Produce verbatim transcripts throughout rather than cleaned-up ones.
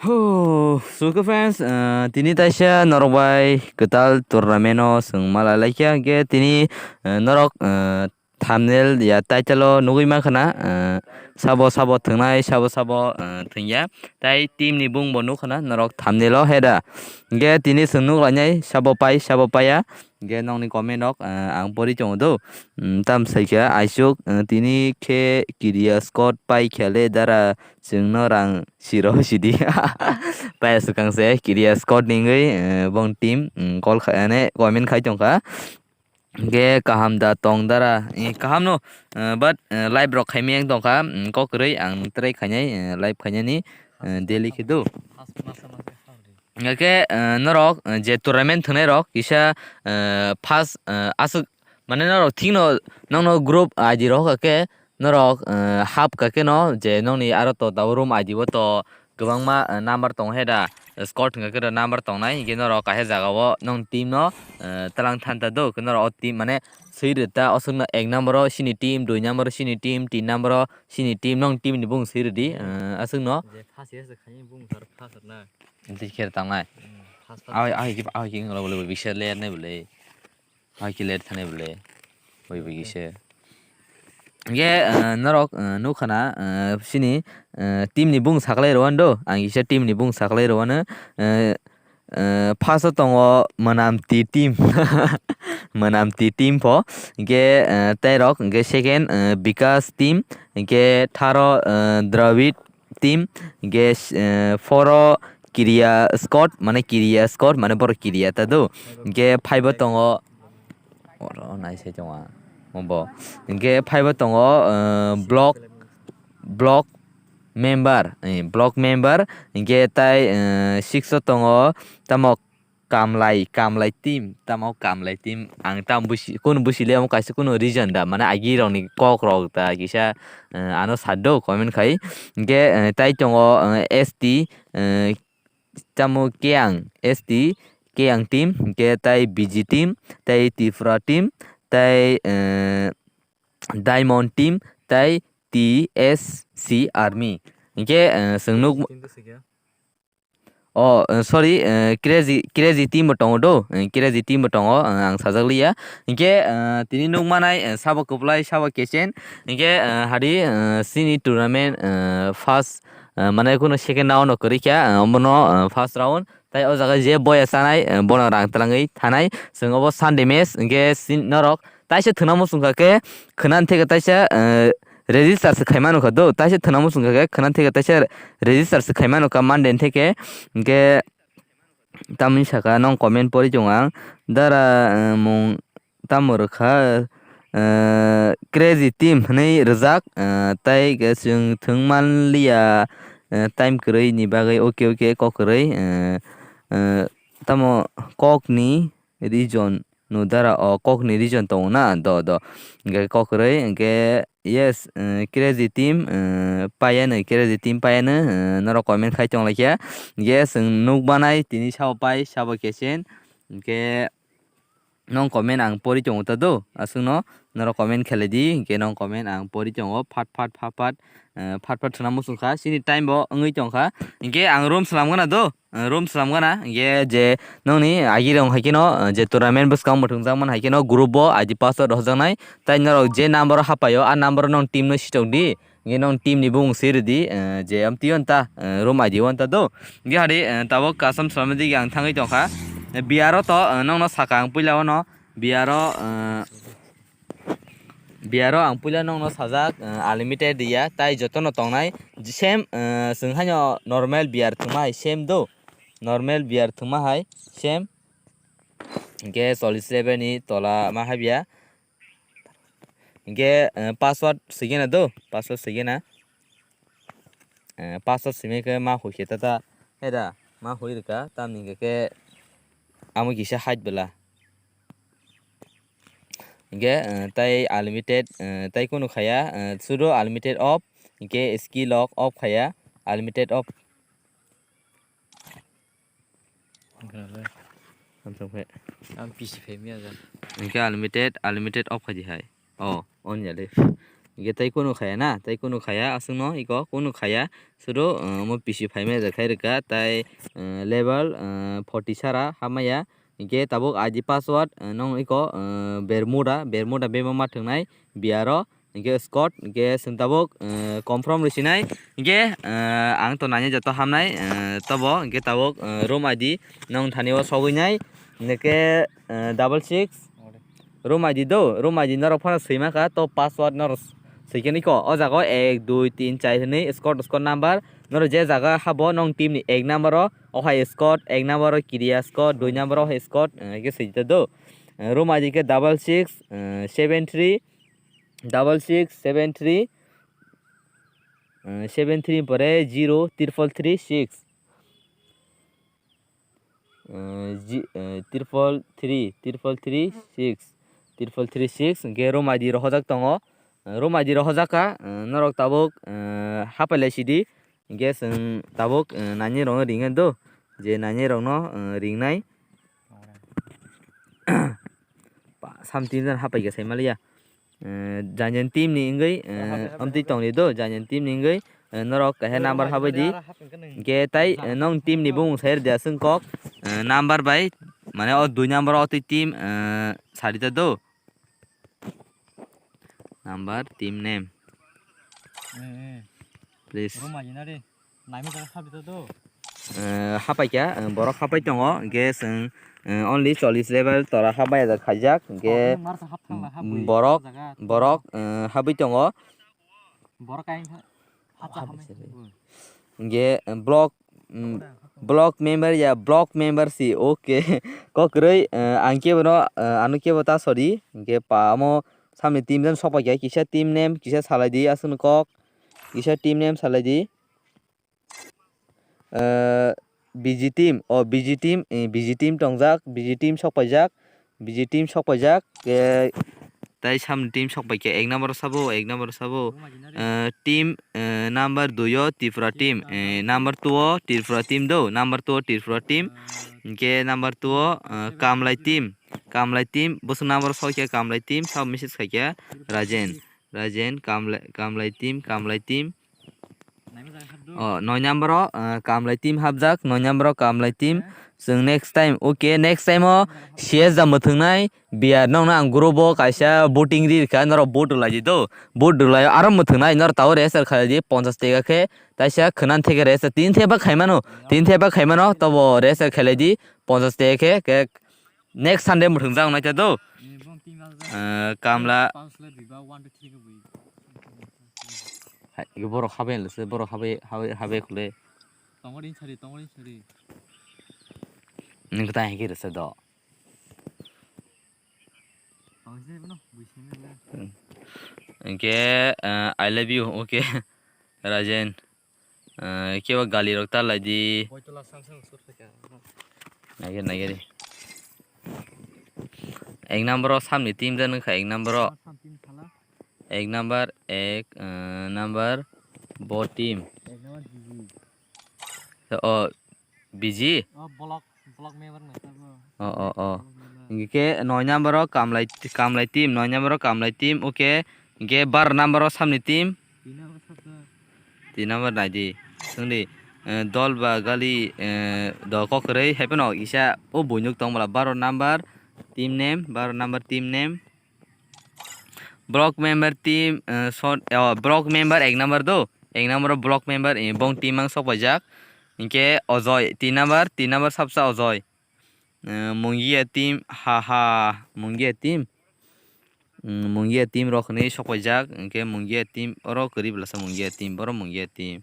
Huh, so khe friends, ah, tini taisa norok bai kwtal tournament o chwng malai laikha, hwnkhe tini, ah, norok, ah, thumbnail ya title o nugwi mankha na, ah, sabo sabo thwngnai, sabo sabo, ah, thwngya, tai team ni bung bo nukha na norok thumbnail o heda, hwnkhe tini chwng nuk lainai sabo pai, sabo paiya. Hwnkhe nokni comment rok, ah, ang pori tongo do. Hmm, tam saikha aisuk, ah, tini khe kiria squad pai khe le dara chwngno rang siro sidi. Paya swkang se kiria squad ni wngwi, ah, bong team, hmm, call kha-, ane comment khai tongkha. Hwnkhe kaham da tong dara? Eh, kaham no, ah, but, ah, live rok khaimiyang tongkha, hmm, kok kwrwi ang try khainai, ah, live khainani, ah, daily khe do. Hwnkhe, eh, norok, eh, je tournament thwngnai rok kisa, eh, first, eh, aswk, mane norok thikno nokno group I D rok hoka khe norok, eh, hap ka khe no je nokni aro to tabuk room I D o to kwbangma, eh, number tongo he da, eh, squad hwnkha khe da number tongnai, hwnkhe norok kaisa jaga o nokni team no, eh, twlang than ta do, hwnkhe norok o team mane swi rw ta, aswkno ek number o chini team, dui number o chini team, tin number o chini team, nokni team ni bung swi rw di, eh, aswkno. Je first yes khaini bung sar first na. Tei khe tangnai. Hmm, first, first. Ahoi, ahoi khe, ahoi khe wngkha bole, bole bisa ler nai bole. Ahoi khe ler thanai bole. Boi boi kisa. Hwnkhe, eh, norok, eh, nukha na, eh, sini, eh, team ni bung saklai rw do. Ang kisa team ni bung saklai rw ano. Eh, eh, first o tongo Mwnamti team. Mwnamti team pho. Hwnkhe, eh, tei rok, hwnkhe second, eh, Bikas team. Hwnkhe third o, eh, Dravid team, hwnkhe, eh, four o Kiria squad, mane Kiria squad, mane borok Kiria ta do. Hwnkhe five o tongo, oro nai se tongo, obo. Hwnkhe five o tongo, eh, block, block member, eh, block member, hwnkhe tai, eh, six o tongo, tamo Kamlai, Kamlai team, tamo Kamlai team, ang tamo busi, kunu busi le, omo kaisa kunu region da, mane agi rok ni kok rok da, kisa, eh, ano sa do comment khai. Hwnkhe, eh, tai tongo, eh, S T, eh, tamo Keyang, S T, Keyang team, hwnkhe tai B G team, tai Tripura team, tai, eh, Diamond team, tai T S C Army. Hwnkhe, eh, chwng nuk Oh, eh, sorry, eh, crazy, crazy team bo tongo do, eh, crazy team bo tongo, eh, ang sajak liya. Hwnkhe, eh, tini nuk manai, eh, sabo kwplai, sabo kechen. Hwnkhe, eh, hadi, eh, sini tournament, eh, first, eh, mane kuno second round o kwrwi kha, eh, omono, eh, first round. Tai o jaga je boya chanai, eh, bono rang twlangwi thanai. Chwng obo Sunday match, hwnkhe sin-, norok taisa thwna muchung kha khe, khwna theke taisa, eh, register se khaima nukha do, taisa thwna muchung kha khe, khwna theke taisa register se khaima nukha Monday theke, hwnkhe tamni saka nong comment pori tongo ang, dara, eh, mung tamo rwkha, eh, crazy team hwnwi rwjak, eh, tai khe chwng thwng manliya, eh, time kwrwi ni bagwi, okay, okay, kok kwrwi, eh, eh, tamo kokni region no dara o kokni region tongo na do do hwnkhe kok kwrwi hwnkhe yes, eh, crazy team, eh, paiya no crazy team paiya no, eh, norok comment khai tong laikha hwnkhe chwng nuk banai tini sabo pai sabo kechen hwnkhe nong comment ang pori tongo ta do aswkno norok comment khelai di hwnkhe nong comment ang pori tongo phat phat phat phat, eh, phat phat thwna muchung kha chini time bo wngwi tong kha hwnkhe ang room swnam gana do. Eh, room swnam gana, hwnkhe je nokni agirok hai kheno, eh, je tournament bwskango mwthangjakmani hai kheno group o I D password rwjaknai, tai norok je number o hapaio, a number o nong team no sichok di, hwnkhe nong team ni bumung swi rwdi, eh, je amtwi o nta, eh, room I D o nta do. Hwnkhe hadi, eh, tabuk custom swnamwi digya ang thangwi tongkha. Eh, B R o to, eh, nokno saka ang puila o no, B R o, eh, Biyaro ang puila nokno sajak, eh, unlimited riya, tai jotono tongnai same, eh, chwng haino normal biyar thwngma hai same do, normal biyar thwngma hai same. Hwnkhe chollish level ni tola ma habya. Hwnkhe, eh, password swigena do, password swigena. Eh, password simi khe ma hui khe tata, heda, ma hui rwkha, tamni hwnkhe khe amo kisa hide bwla. Hwnkhe, eh, tai unlimited, eh, tai kunu khaya, eh, sudo unlimited off, hwnkhe skill lock off khaya, unlimited off. Amsong khe. Ang P C phaimaya jang. Hwnkhe unlimited, unlimited off khaidi hai. Oh, on ya le. Hwnkhe tei kunu khaya na, tei kunu khaya, aswkno iko kunu khaya. Sudo, uh, mo P C phaimaya jang khai rwkha, tai, uh, level, uh, forty sara hamaya. Hwnkhe tabuk I D password, uh, nong iko, uh, Bermuda, Bermuda bema ma thwngnai, biyaro. Hwnkhe squad, hwnkhe chwng tabuk, eh, confirm rwsinai. Hwnkhe, eh, ang to nani joto hamnai, eh, tobo, hwnkhe tabuk, eh, room I D nong thani o sogwinai. Hwnkhe, eh, double six. Room I D do, room I D norok phano swima kha, to password norok swikhe niko. O jaga o ek, dui, tin, char hinwi squad, squad number. Norok je jaga habo nong team ni ek number o, o hai squad, ek number o Kiria squad, dui number o hai squad, eh, hwnkhe swita do. Eh, room I D khe double six, eh, seven three. Double six seven three, eh, seven three pore zero triple three six, eh, ji-, eh, triple three, triple three six, triple three six, hwnkhe room I D rohorjak tongo. Eh, room I D rohorjak kha, eh, norok tabuk, eh, hapai lai sidi. Hwnkhe chwng tabuk, eh, nani rokno ringya do, je nani rokno, eh, ringnai. Ba, sam team jan hapai khe sai maliya. Eh, janjan team ni wngwi, eh, amtwi tongdi do, janjan team ni wngwi, eh, norok kaisa number habai di. Hwnkhe tai, eh, nong team ni bumung sai rwdi aswk kok, eh, number bai, mane o dui number o twi team, eh, sadi ta do. Number, team name. Eh, eh. Please. Roma jina de. Naima jaga habita do. Eh, hapai kya, eh, borok hapai tongo, hwnkhe chwng, eh, only chollish level tora habai ajak khaijak, hwnkhe, oh, mar sa hap thangla, hap mm, bui, borok, jaga, borok, eh, habwi tongo. Borok kain kha, hacha hamai. Hwnkhe, eh, block, mm, block member ya, block member si, okay. Kok kwrwi, eh, ang kebono, eh, ano kebo ta sorry. Hwnkhe pa amo samni team jan sokpai kha, kisa team name, kisa salai di, aswkno kok, kisa team name salai di. Eh, B G team, o B G team, eh, B G team tongjak, B G team sokpaijak, B G team sokpaijak, eh, tai samni team sokpaikha, ek number o sabo, ek number o sabo, eh, team, eh, number dui o Tripura team, eh, number two o Tripura team do, number two o Tripura team, hwnkhe number two o, eh, Kamlai team, Kamlai team, bwswk number o sokha Kamlai team, sabo message khaikha Rajen, Rajen, Kamlai, Kamlai team, Kamlai team. O, noi number o, ah, Kamlai team hapjak, noi number o Kamlai team. Chwng next time, okay, next time o C S da mwthwngnai, biyar nokno ang group o kaisa voting ri rwkha, norok vote rwlai di do. Vote rwlai o aro mwthwngnai, norok tao register khalai di, ponchas teka khe, taisa khwnan theke register, tin theba khaimano, tin theba khaimano, tobo register khalai di, ponchas teka khe, khe next Sunday mwthwngjak nai ta do. Eh, Kamla. Hai, borok habai lwse, borok habai, habai, habai khwlai. Tongori sari, tongori sari. Nwng kwtai hai khe rwsa do. Tongori sari bono, bui sini le. Hmm. Hwnkhe, eh, I love you, okay. Rajen. Eh, kebo gali rok ta lai di. Boitola samsung sur khaika. Naiger, naiger. Ek number o samni team jan wngkha, ek number o. Sam team sala. Ek number, ek, eh, number bo team. Ek number B G. O, B G? O, block, block member nai sabo. O, o, o. Block member. Hingke noi number o Kamlai, Kamlai team, noi number o Kamlai team, okay. Hingke bar number o samni team. Tin number sabo. Tin number nai di. Sungdi, eh, dol ba gali, eh, do kokroi, hai phano kisa o buinuk tong bwla baro number team name, baro number team name. Block member team, eh, short, oh, block member ek number do. Ek number o block member, eh, bong team ang sok paijak. Hingke Ojoi, tin number, tin number sabsa Ojoi. Eh, Mungia team, ha, ha, Mungia team. Mm, Mungia team rok hinui sok paijak. Hingke Mungia team, oro kwrwi bwlasa Mungia team, boro Mungia team.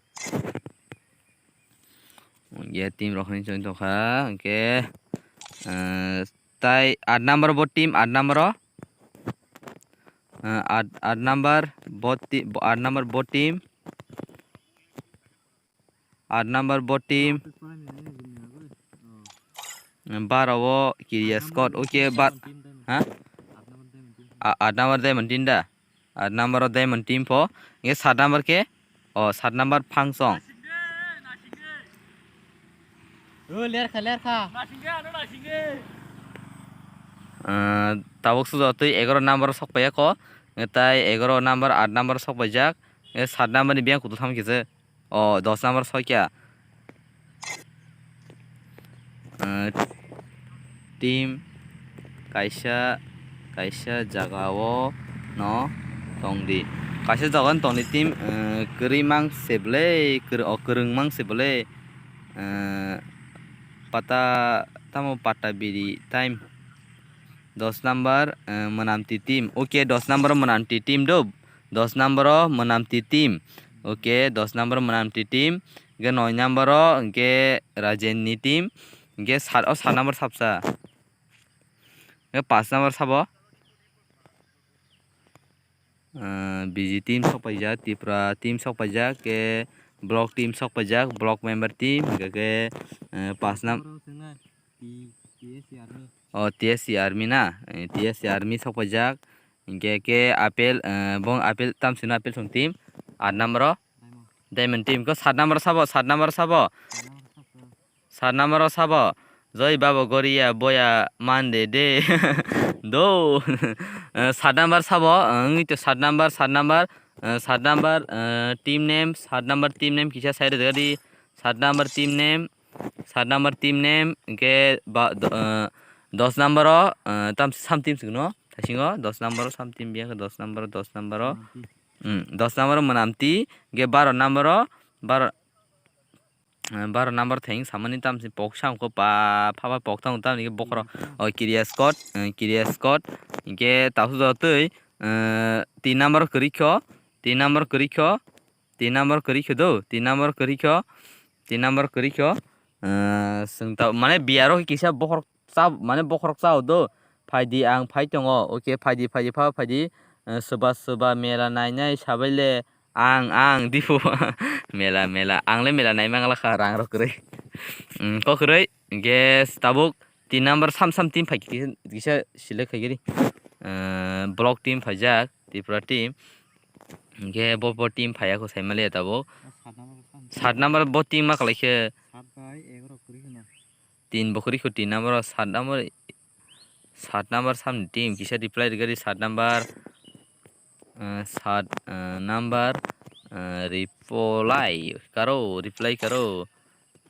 Mungia team rok hinui chwng tongkha. Hingke, eh, tai aat number bo team, aat number o. Ah, aat, aat number bo ti-, bo, aat number bo team. Aat number bo team. Baro o Kiria squad, okay, bar, ha? A-, aat number diamond team da? Aat number o diamond team pho. Nge saat number khe? O, saat number Phangsong. O, lerkha, lerkha. Nasingdi, ano nasingdi. Ah, tabuk sujotwi egaroh number o sok paiyakho, tai egaroh number, aat number o sok paijak, eh, saat number ni biyang kutung thang kisa. O, dos number sokya. Eh, team kaisa, kaisa jaga o no tongdi. Kaisa jaga o tongdi team, eh, kwrwi mang se bwle, kwrwi, o, kwrwng mang se bwle. Eh, pata, tamo pata biri time. Dos number, eh, Mwnamti team. Okay, dos number o Mwnamti team do. Dos number o Mwnamti team. Okay, dos number o Mwnamti team. Hingke noi number o hingke Rajen ni team. Hingke sat o sat number sapsa. Hingke pas number sabo. Eh, B G team sok paijak, Tripura team sok paijak, ke block team sok paijak, block member team, hingke ke, eh, pas nam-, Oro swngnai, T-, T S C Army. O, T S C Army na? Eh, T S C Army sok paijak. Hingke ke Apple, eh, bong Apple, tamsino Apple song team. Aat number o? Diamond. Diamond team. Ko sat number sabo, sat number sabo. Sat number sabo. Sat number o sabo. Joi babo Goria boya mande de. Do. Eh, sat number sabo. Eh, wngwi to sat number, sat number. Eh, sat number, eh, team name, sat number team name kisa sai rwdi. Sat number team name. Sat number team name, hingke ba, do-, eh, dos number o, eh, tam, sam team sugno, thasingo, dos number o sam team biya khe dos number o, dos number o, hmm, dos number o Mwnamti, hingke baro number o, baro, eh, baro number theng samani tam si pok sam ko pa, pha pha pok tang tam ni bokhoro, o Kiria Scott, eh, Kiria Scott, hingke tasu jotoi, eh, tin number o kwrwi kho, tin number o kwrwi kho, Tin number kwrwi kho do, tin number kwrwi kho, tin number kwrwi kho. Eh, chwng ta, mane biyaro kisa bokhorok cha, mane bokhorok chao do. Phaidi ang phai tongo. Okay, phaidi, phaidi, pha phaidi. Eh, soba, soba mela nainai sabaile ang, ang dipo. Mela, mela. Angle mela naimangla kha rang rok kwrwi. Hmm, kok kwrwi. Hingke tabuk tin number sam sam team phai kisa, kisa select khai giri. Eh, block team phaijak, Tripura team. Hingke bo, bo team phaiya kho saimaliya tabuk. Sat number bo team ma kwlai khe. Sat bai egaroh kwrwi kheno. Tin bo kwrwi kho, tin number o sat number, sat number sam team kisa reply rwgari sat number. Eh, sat, eh, number, eh, reply karo, reply karo.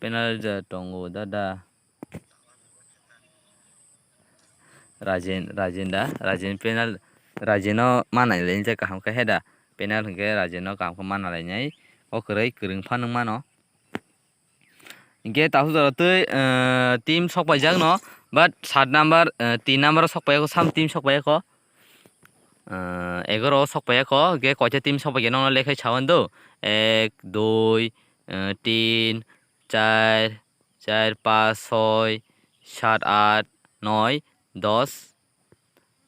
Penal ja tongo dada. Rajen, Rajen da, Rajen penal, Rajen no manai le kaham khe da. Penal hingke Rajen no kaham khe mana lainai. O kwrwi kwrwng pha nung mano. Hingke tasu jora twi, eh, team sok paijak no, but sat number, eh, tin number o sok paiyakho, sam team sok paiyakho. Eh, egaroh o sok paiyakho, hingke koita team sok paikhe nokno lekhai sawan do. Ek, dui, eh, tin, char, char, pas, soi, sat, at, noi, dos.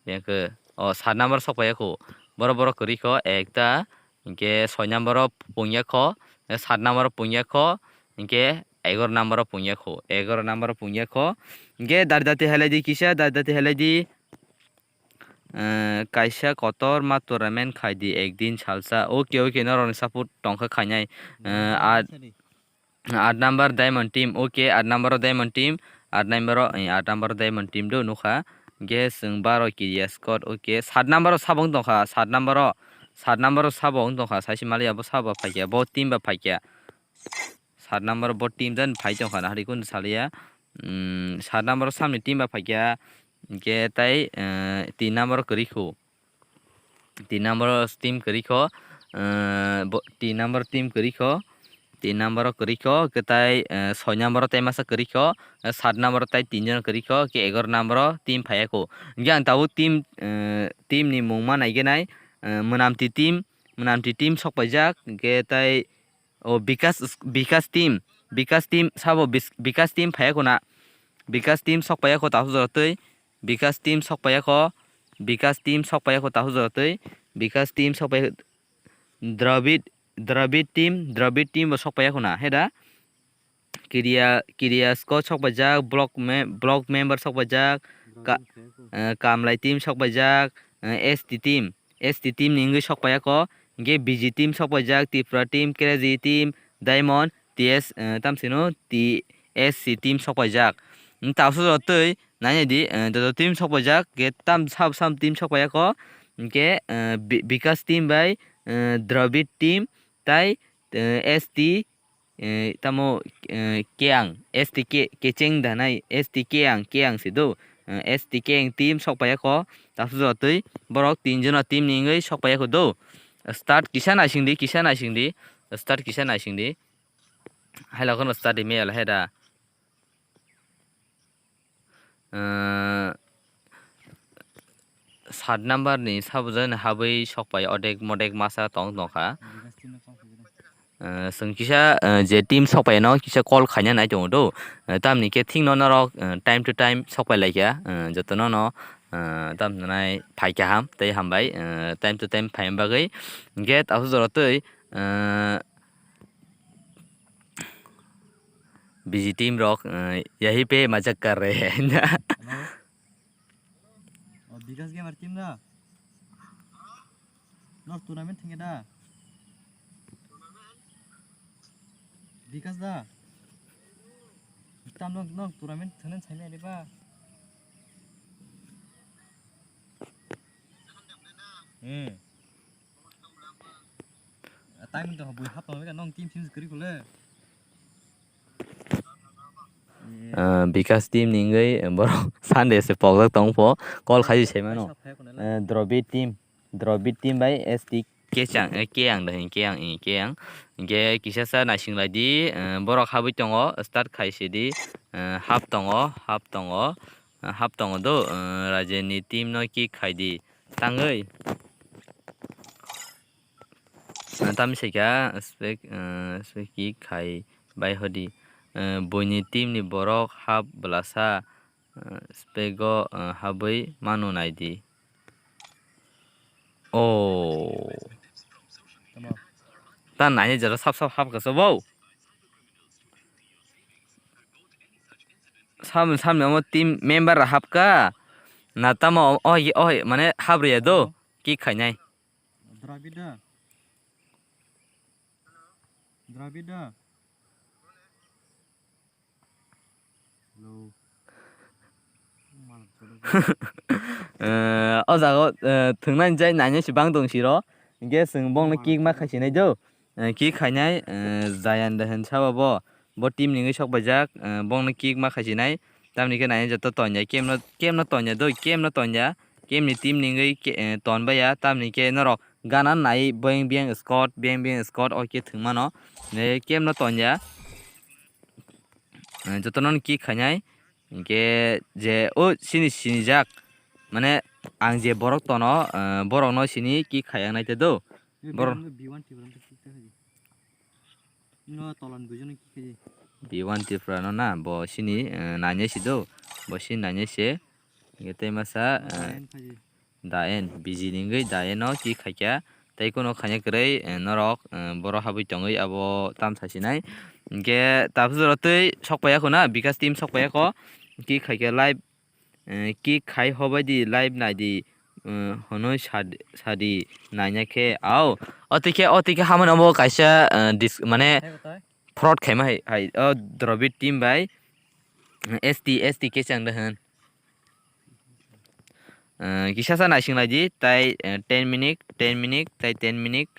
Biyang khe, o, sat number sok paiyakho. Borok, borok kwrwi kho, ekta, hingke soi number o pungyakho, sat number o pungyakho, hingke egaroh number o pungyakho, egaroh number o pungyakho. Hingke dari dati halai di kisa, dari dati halai di. Eh, kaisa kotor ma tournament khai di ekdin salsa. Okay, okay, norokni support tongkha khainai. Eh, at, at number Diamond Team, okay, at number o Diamond Team, at number o, eh, at number o Diamond Team do nukha. Ge chwng baro Kiria Scott, okay, sat number o sabo wng tongkha, sat number o, sat number o sabo wng tongkha, saisi maliya bo sabo phaikya, bo team ba phaikya. Sat number bo team jan phai tongkha na hari kun salia. Mm, sat number samni team ba phaikya. Hingke tai, eh, tin number kwrwi kho. Tin number team kwrwi kho. Eh, bo, tin number team kwrwi kho. Tin number kwrwi kho. Hingke tai, eh, soi number tai masa kwrwi kho. Eh, sat number tai tin jon kwrwi kho. Hingke egaroh number team phaiya kho. Hingke ang tabuk team, eh, team ni mung ma naigenai. Eh, Mwnamti team, Mwnamti team sok paijak. Hingke tai O Bikas, Bikas team, Bikas team sabo Bis-, Bikas team phaiya kho na. Bikas team sok paiya kho tasu jora twi. Bikas team sok paiya kho. Bikas team sok paiya kho tasu jora twi. Bikas team sok paiya kho. Dravid, Dravid team, Dravid team bo sok paiya kho na. Heda. Kiria, Kiria squad sok paijak, block me-, block member sok paijak. Ka-, eh, Kamlai team sok paijak, eh, S T team. S T team ni wngwi sok paiya kho, hingke B G team sok paijak, Tripura team, Crazy team, Diamond, T S, eh, tamsino T S C team sok paijak. Wng taso jotoi, Nainai di, eh, joto team sokpaijak, ke tam sab sam team sokpaiyakho, hwnkhe, eh, Bi-, Bikas team bai, eh, Dravid team tai, eh, S T, eh, tamo, eh, Keang, S T Ke-, Kecheng danai, S T Keang, Keang se do, eh, S T Keang team sokpaiyakho, tapsuk jora twi borok tin jona team ni wngwi sokpaiyakho do. Start kisa naising di, kisa naising di, start kisa naising di. Hai lakhano start di mel hai da. Eh, sat number ni sabujani habwi sokpai odek modek masa tong tongkha. Eh, chwng kisa, eh, je team sokpai no kisa call khaina nai tongo do. Eh, tamni khe thik no norok, eh, time to time sokpai laikha. Eh, jotono no, eh, tam nai phai kaham tei hambai, eh, time to time phaima bagwi. Hwnkhe tabuk jora twi, eh, B G team rok, eh, yahi pe majak kar rahe hai na. Hello? Oh, Bikas Gamer team da? Nok tournament thangya da? Bikas da? Tam nok, nok tournament thangna saimaya de ba? Hmm. Time to bui hap tong nong team team kwrwi kule. Ah, Bikas team ni wngwi borok Sunday se pokjak tong pho, call khai se mano. Ah, Dravid team, Dravid team bai S T Keang, eh, Keang da hin, Keang, eh, Keang. Hingke kisa sa naising lai di, eh, borok habwi tongo, start khai se di, eh, hap tongo, hap tongo, eh, hap tongo do, eh, Rajen ni team no kick khai di. Tangwi. Tamni saikha spek, eh, spek kick khai bai hodi. Eh, buini team ni borok hap bwlasa, eh, spek o, eh, habwi mano nai di. Oh. Tamo? Ta nai jora sap sap hap kasa bo. Sam, samni omo team member rok hapkha. Na tamo, oh, oh, mane habriya do. Kick khainai. Dravid da. Dravid da. Hello. Eh, o jaga o, eh, thwngnani jai nainai se bang tong siro. Hingke chwng bongno kick ma khaisinai do. Eh, kick khainai, eh, Zayan de hin sabo bo. Bo team ni wngwi sok paijak, eh, bongno kick ma khaisinai. Tamni khe nainai joto tonya. Kemno, kemno tonya do, kemno tonya. Kemni team ni wngwi ke-, eh, ton baiya. Tamni khe norok gana nai beng beng squad, beng beng squad o khe thwngmano. Eh, kemno tonya. Eh, jotono kick khainai. Hingke je o sini sinijak. Mane ang je borok tono, eh, borokno sini kick khaiya nai te do. Borok B one Tipra no kick ta khaidi. No tolan bujo no kick khaidi. B one Tipra no na bo sini, eh, nanya si do. Bo sini nanya se. Hingke tei masa, eh, Daen khaidi. Daen, B G ni wngwi Daen no kick khaikha. Tei kuno khaina kwrwi, eh, norok, eh, borok habwi tongwi abo tam sasinai. Hingke tabuk jora twi sok paiya kho na, Bikas team sok paiya kho. Kick khaikha live. Eh, kick khai hobai di, live nai di, eh, hwnwi sad-, sadi naina khe, au. O twi khe, o twi khe hamano bo kaisa, eh, dis-, mane fraud khaima hai, hai, o Dravid team bai, eh, S T, S T khe chang da hwn. Eh, kisa sa naising lai di, tai, eh, ten minute, ten minute, tai ten minute.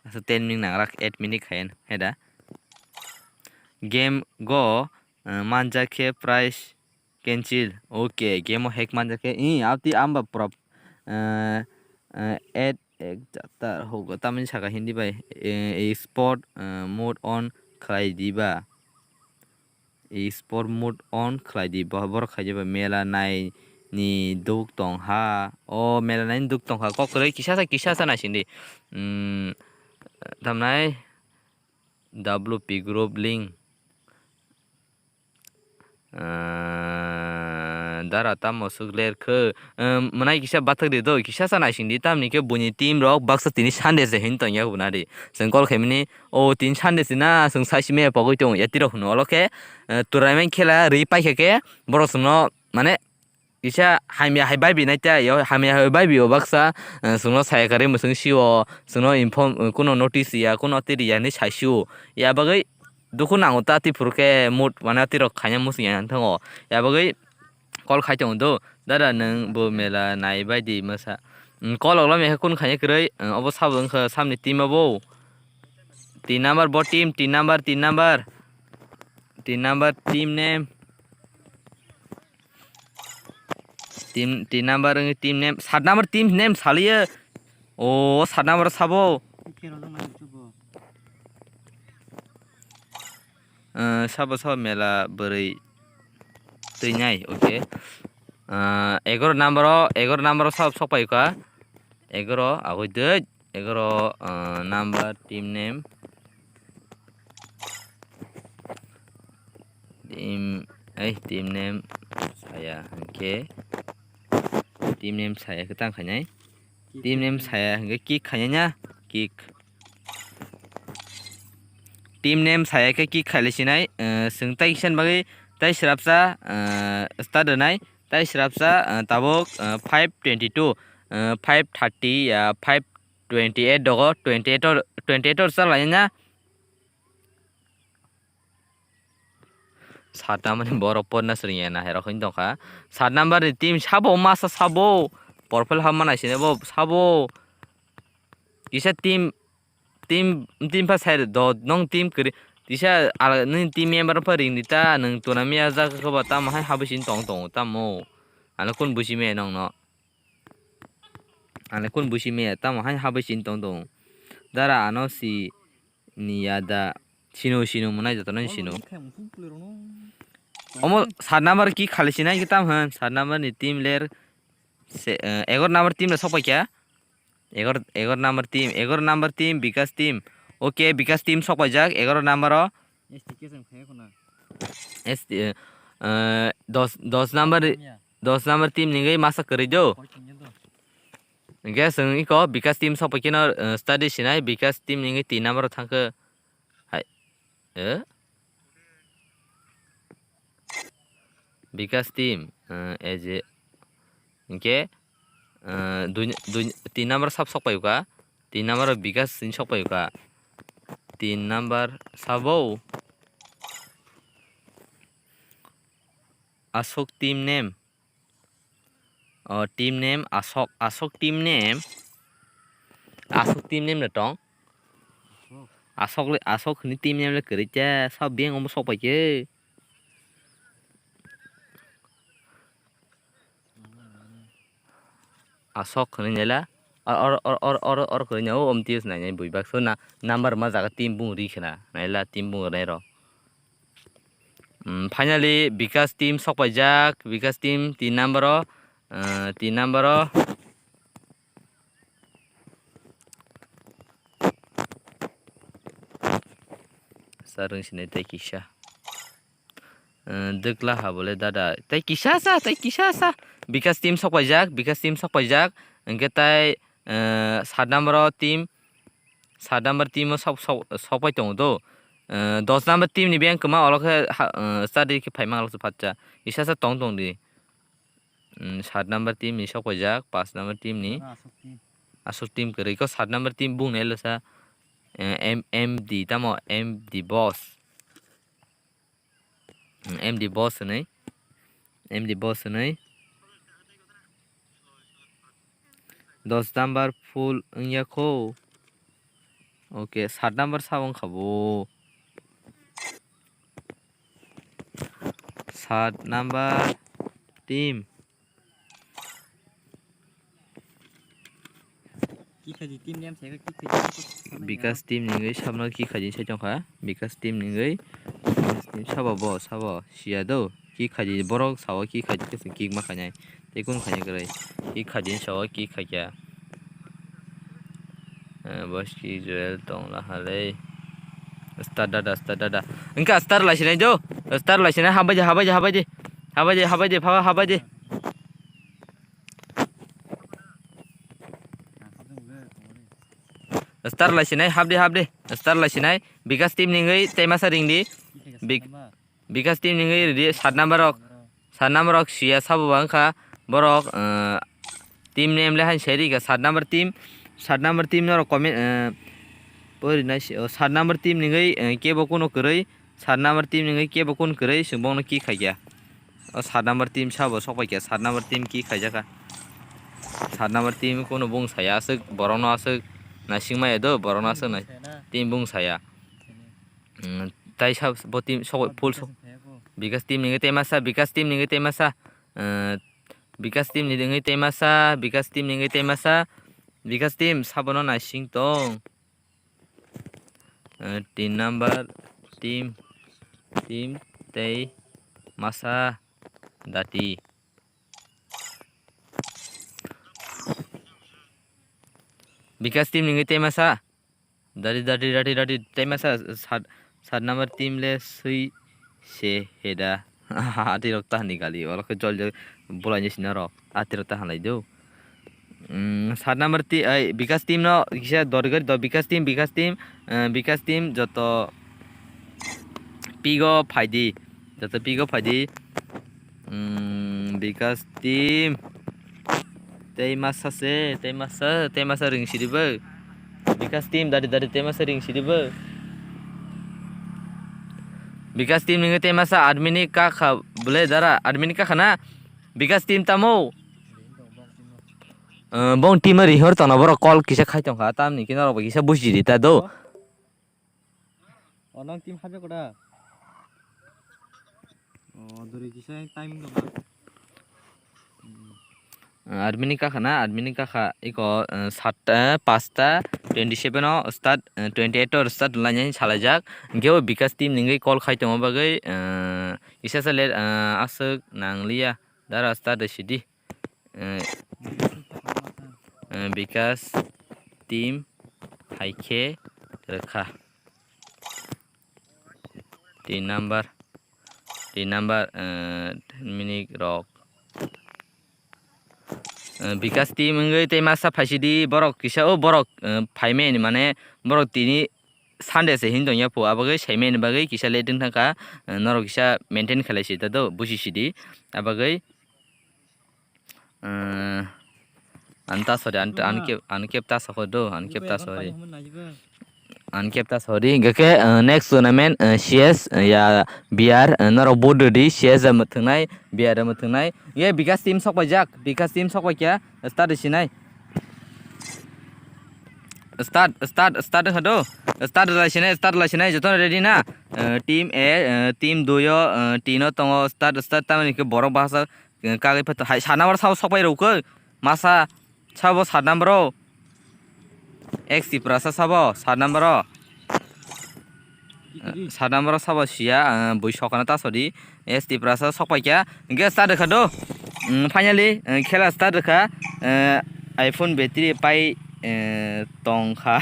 Asa ten minute nang rak, eight minute khayan, heda. Game go, eh, manja khe price cancel. Okay, game o hack manja khe, i, abti amba prop, eh, eh, add ek jatar hogo, tamni saka Hindi bai, eh, export, eh, mode on khlai di ba. Export mode on khlai di, bo-, borok khai di ba, mela nai ni duk tong ha. O mela nai ni duk tong kha, kok kwrwi kisa sa, kisa sa naising di. Hmm, tamnai W P group link. Ah, dara tamo swk ler khe? Em, mwnai kisa bathak di do, kisa sa naising di, tamni khe buini team rok baksa tini Sunday se hin tongya hwnna di. Chwng call khaimani, o tini Sunday se na, chwng sai simi pogwi tong ya tirok hwnwi. Olo khe, eh, tournament khela rwi paikha khe, borok chwngno, mane, kisa hamya hai bai bi nai ta, yo hamya hai bai bi o baksa, eh, chwngno saya karwi mwswng sio, chwngno inform, eh, kuno notice ya, kuno tiri ya hinwi sai sio. Ya bagwi, Dukhu nango ta twi phuru khe mood mane twi rok khaina muchung ya thango. Ya bagwi call khai tongo do. Dada nwng bo mela nai bai di masa. Call rok lamya khe kun khaina kwrwi. Obo sabo wngkha samni team obo. Tin number bo team, tin number, tin number. Tin number team name. Team, tin number wngwi team name, sat number team name saliyo. O sat number sabo. Eh, sabo sabo mela bwrwi twi nai, okay. Eh, egaro number o, egaro number o sabo sok pai kha. Egaro agoi dei. Egaro, ah, number, team name. Team, eh, team name saya hwnkhe. Team name saya khe tang khainai. Team name saya hwnkhe kick khainai na? Kick. Team name saya khe kick khailai sinai, eh, chwng tai kisa ni bagwi tai srapsa, eh, start rwnai, tai srapsa, eh, tabuk, eh, five twenty two, eh, five thirty ya five twenty eight dogo, twenty eight or, twenty eight or chalai na. Sat number ni borok porna swrwngya na hai rok hin tongkha. Sat number ni team sabo masa sabo. Porpel hamma nai sini bo sabo. Kisa team, team, team pa sai do nong team kri. Kisa ala ni team member pa ring di ta nung tuna miya jak ko ba tam hai habu sin tong tong tamo. Ano kun busi me nong no. Ani kun busi me tamo hai habai sin tong tong. Dara ano si ni yada sino sino mwnai joto no sino. Omo sat number ki khali sinai ki tam han sat number ni team ler se, eh, egor number team le sok pai kya. Egor, egor number team, egor number team, Bikas team. Okay, Bikas team sok pai jak egor number o. S T K sem khaya khuna. S T, eh, eh, dos, dos number, dos number team ni gwi masa kwrwi do. Hingke chwng iko Bikas team sok pai khe no, eh, study sinai, Bikas team ni tin number o thangkhe hai, eh? Bikas team, eh, eje hingke, eh, dui, dui, tin number sab sok pai ka, tin number Bikas tin sok pai ka, tin number sabo. Asok team name. O team name Asok, Asok team name. Asok team name le tong. Asok le, Asok ni team name le kwrwi cha, sab beng omo sok pai khe. Asok hwnwi naila. Or, or, or, or, or, or hwnwi nai, o omtwi nainai bui baksa na number ma jaga team bung ri khna. Naila team bung rwnai rok. Mm, finally, Bikas team sok paijak. Bikas team tin number o, eh, tin number o. Sa rwng sinai tei kisa. Eh, dwkla ha bole dada. Tei kisa sa, tei kisa sa. Bikas team sok paijak, Bikas team sok paijak. Hingke tai, eh, sat number o team, sat number team o sok, sok, sok pai tongo do. Eh, dos number team ni beng kwma olo khe ha, eh, start di khe phaima olo khe phatcha. Kisa sa tong tong di. Mm, sat number team ni sok paijak, pas number team ni. Aswk team kwrwi ko sat number team bung nai lwsa, eh, M, M D tamo M D boss. Mm, M D boss hwnwi. M D boss hwnwi. Dos number full wngya kho. Okay, sat number sa wngkha bo. Sat number team. Kikhaji team ni amsai khe kikhaji. Bikas team ni wngwi sabno kikhaji sai tongkha. Bikas team ni wngwi. Bikas team sabo bo, sabo. Siya do. Kikhaji borok sao kikhaji khe kik ma khainai. Tei kun khainai kwrwi. Kikhaji sao kikhaikya. Eh, boss ki Joel tong la halei. Star dada, star dada. Engka star lai sinai do. Star lai sinai habai de, habai de, habai de. Habai de, habai de, habai de. Star lai sinai, hap de, hap de. Star lai sinai. Bikas team ni wngwi tei masa ring di. Bik-, Bikas team ni wngwi ridi sat number rok. Sat number rok siya sabo ba wngkha borok, eh, team name le hain sai rika sat number team. Sat number team norok comment, eh, pori nai si, oh, sat number team ni wngwi, eh, kebo kuno kwrwi. Sat number team ni wngwi kebo kun kwrwi, chwng bongno kick khaikha. O sat number team sabo sokpaikha, sat number team kick khaijakha. Sat number team kuno bung saya aswk, borokno aswk naising maya do, borokno aswk nai-, team bung saya. Mm, tai sab-, bo team sok-, full sok-, Bikas team ni wngwi tei masa, Bikas team ni wngwi tei masa. Eh, Bikas team ni wngwi tei masa, Bikas team ni wngwi tei masa. Bikas team sabono naising tong. Eh, tin number team, team tei masa dati. Bikas team ni wngwi tei masa. Dati, dati, dati, dati, tei masa sat, sat number team le swi se heda. Ati rok ta hani gali, oro khe jol jol bolai ni sina rok. Ati rok ta halai do. Mm, sat number ti-, ai, Bikas team no kisa dor gari do, Bikas team, Bikas team, eh, Bikas team joto pigo phaidi, joto pigo phaidi. Mm, Bikas team. Tei masa se, tei masa, tei masa ring sidi bo. Bikas team dari dari tei masa ring sidi bo. Bikas team ni tei masa admin ni kakha bole dara, admin ni kakha na. Bikas team tamo. Eh, bong team ri hor tongna borok call kisa khai tongkha, tamni khe norok bai kisa buji di ta do. O, nang team hapjak koda? O, duri kisa timing dong. Hmm. Admin ni kakha na, admin ni kakha iko, eh, satta, pasta twenty seven o start, eh, twenty eight o start lainai salaijak. Hinkhe o Bikas team ni wngwi call khai tongma bagwi, eh, kisa sa late, eh, aswk nangliya. Dara start sidi. Eh, eh, Bikas team hai khe rwkha. Tin number, tin number, eh, minute rok. Eh, Bikas team wngwi tei masa phaisidi borok kisa o borok, eh, phaimani mane borok tini Sunday se hin tongya pho, abagwi saimani bagwi kisa late wng thangkha, eh, norok kisa maintain khlai sidi do, buji sidi, abagwi. Eh, ani ta sorry, ani, ani kep, ani kep ta sokho do, ani kep ta sorry. Ani kep ta sorry. Hinkhe khe, eh, next tournament, eh, C S, eh, ya B R, eh, norok vote rwdi, C S ya mwthwngnai, B R ya mwthwngnai. Ye Bikas team sokpaijak, Bikas team sokpaikha, start rwsinai. Start, start, start wngkha do. Start rwlaisinai, start rwlaisinai, jotono ready na? Eh, team A, eh, team dui o, eh, tin o tongo, start, start, tamoni khe borok bahasa kagwi phato hai sat number sabo sokpai rwkhe masa sabo sat number o. Ex Tiprasa sabo sat number o. Sat number o sabo siya, eh, bui sokana ta sodi. Ex Tiprasa sokpaikha. Hinkhe start rwkha do. Mm, finally, eh, khela start rwkha. Eh, iPhone battery pai, eh, tongkha.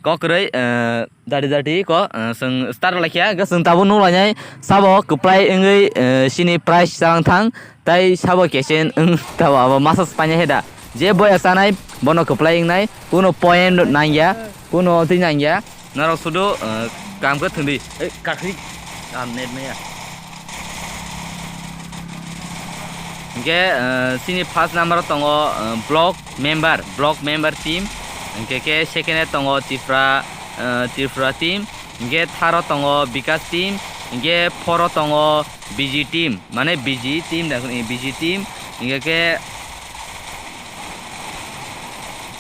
Kokrwi, eh, Dati dati ko, eh, chwng start laikha, hwnkhe chwng tabuk nuk lainai, sabo kwplai wngwi, eh, chini price chang thang, tai sabo kechen wng tabo abo masa painai he da. Je boya chanai, bono kwplai wngnai, kuno point nangya, kuno twi nangya. Norok sudu, eh, kam khe thwngdi. Eh, kakhri, ah, net maya. Hwnkhe, eh, chini first number o tongo, eh, block member, block member team. Hwnkhe khe second e tongo Tripura, eh, Tripura team. Hwnkhe third o tongo Bikas team. Hwnkhe fourth o tongo B G team. Mane B G team da, eh, B G team. Hwnkhe khe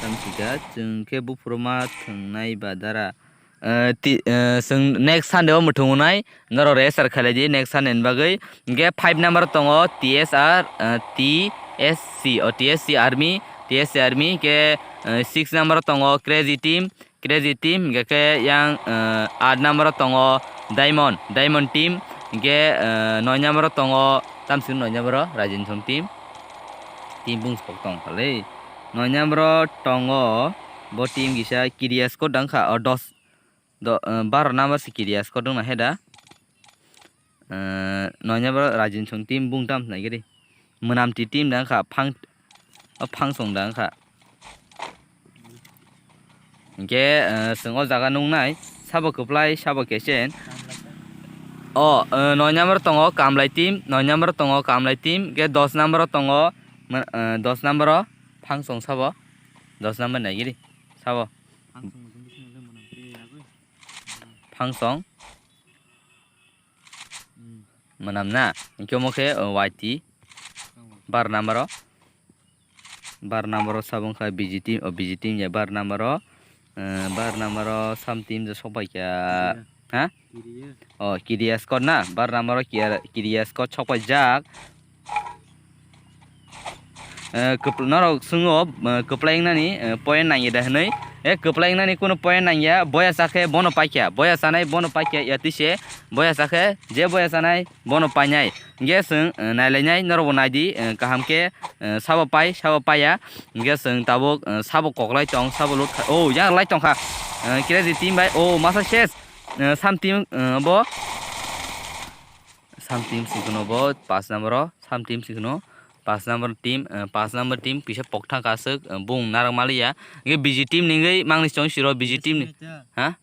tamsika chwng khe buphuru ma thwngnai ba dara. Eh, ti-, eh, chwng next Sunday o mwthung wngnai, norok register khailai di next Sunday ni bagwi. Hwnkhe five number o tongo T S R, eh, T S C, o T S C Army, T S C Army, hwnkhe, eh, six number o tongo Crazy Team, Crazy Team, hwnkhe khe yang, eh, eight number o tongo Diamond, Diamond Team, hwnkhe, eh, nine number o tongo, tamsini nine number o Raijensong Team, team bung sok tong kha le. Nine number o tongo, bo team kisa Kiria score dang kha, o dos, Do, eh, baro number si Kiria score dwngna he da. Eh, nine number Raijensong team bung tam nai giri. Mwnamti team da wngkha, phang, o Phangsong da wngkha. Hwnkhe, eh, chwng o jaga nuknai, sabo kwplai, sabo kechen. O, eh, nine number tongo Kamlai team, nine number tongo Kamlai team, hwnkhe dos number o tongo, mw-, eh, dos number o Phangsong sabo, dos number nai giri, sabo. Phangsong. Mwnam na? Hwnkhe omo khe, o, Y T. Bar number o. Bar number o sabo wngkha B G team, o, B G team ya bar number o. Eh, bar number o sam team je sok pai kha. Ha? O, Kiria squad na? Bar number o Kiria, Kiria squad sok pai jak. Eh, kwpl-, norok swngo, eh, kwplai wngnani, eh, point nangya da hwnwi. Eh, kwplai wngnani kunu point nangya, boya chakhe bono paikha, boya chanai bono paikha, ya tise, boya chakhe je boya chanai bono painai. Hwnkhe chwng, eh, nailainai, norokbo naidi, eh, kaham khe, eh, sabo pai, sabo paiya. Hwnkhe chwng tabuk, eh, sabo koklai tong, sabo loot kha-, o, yang lai tongkha. Eh, Crazy team bai, o, masa ses, eh, sam team, eh, bo. Sam team sikono bo, paanch number o, sam team sikono. Paanch number team, eh, paanch number team kisa pokthang kasuk, eh, bung narwk maliya. Hwnkhe B G team ni wngwi mangni chong siro B G team ni. Ha?